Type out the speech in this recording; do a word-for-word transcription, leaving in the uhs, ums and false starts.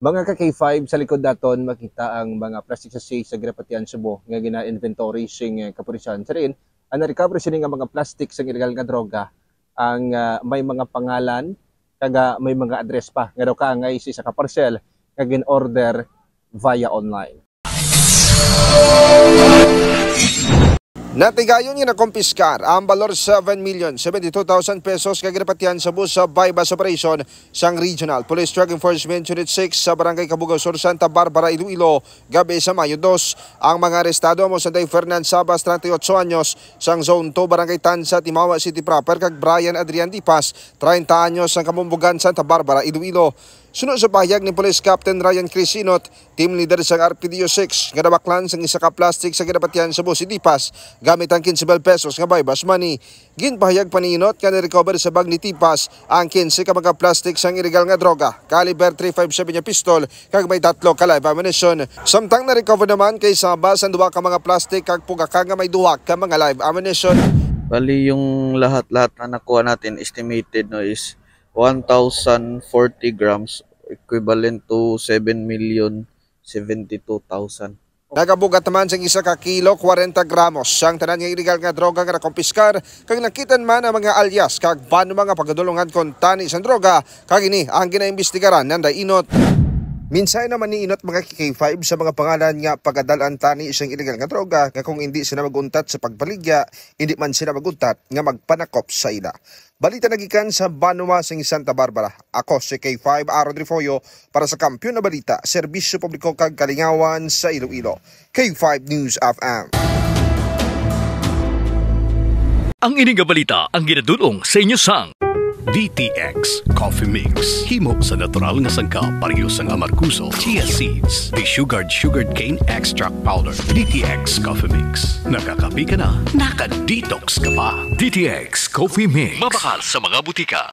Mga ka K five, sa likod daton makita ang mga plastic sachet sa Ginapatian, Cebu nga gina-inventory sing, eh, kapulisan. Sa diin, ang na-recover sini nga mga plastic sang illegal nga droga ang, ah, may mga pangalan kag, ah, may mga address pa nga daw kaangay sa isa ka parcel nga gin-order via online. Natigayon nga nakumpiskar ang balor seven million seventy-two thousand pesos nga ginapatihan sa Cebu sa buy-bust operation sang Regional Police Drug Enforcement Unit six sa Barangay Cabugao Sur, Santa Barbara, Iloilo, gabi sa Mayo dos. Ang mga arestado amo sanday Fernan Sabas, treinta y ocho anyos, sang Zone two, Barangay Tanza, Timawa City Proper, kag Brian Adrian Dipas, treinta anyos, sang Kabumbugan, Santa Barbara, Iloilo. Suno sa pahayag ni Police Captain Ryan Crisinot, team leader sang R P D O six, nga nabaklan sang isa ka plastic sa ginapatihan sa Cebu si Dipas gamit ang quince mil pesos nga buy-bust money. Ginpahayag pa ni Inot nga ni-recover sa bag ni Dipas ang quince ka mga plastic sang illegal nga droga, caliber three five seven nga pistol, kag may tatlo ka live ammunition. Samtang na-recover naman kay Sabas ang duha ka mga plastic kag pugaka nga may duha ka mga live ammunition. Bali, yung lahat-lahat na nakuha natin, estimated, no, is one thousand forty grams, equivalent to seven million seventy-two thousand. Nagabugat naman sang isa ka kilo, kwarenta gramos, sang tanan nga illegal nga droga nga nakumpiskar, kag nakit-an man ang mga alias kag banwa nga pagadulungan kuntani sang droga, kag ini ang ginaimbestigaran nanday Inot. Minsay naman ni Inot, mga K five, sa mga pangalan nga pagadal-an tani sang illegal nga droga, nga kung indi sila maguntat sa pagbaligya, indi man sila maguntat nga magpanakop sa ila. Balita nagikan sa banwa sing Santa Barbara. Ako si K five Aaron Refollo para sa Kampiyon na Balita, Serbisyo Publiko kag Kalingawan sa Iloilo. K five News F M. Ang ini nga balita ang ginadul-ong sa inyo sang D T X Coffee Mix. Himo sa natural nga sangkap, pareho sang amargoso, chia seeds, desugared sugarcane extract powder. D T X Coffee Mix. Nakakape ka na, naka-detox ka pa. D T X Coffee Mix. Mabakal sa mga butika.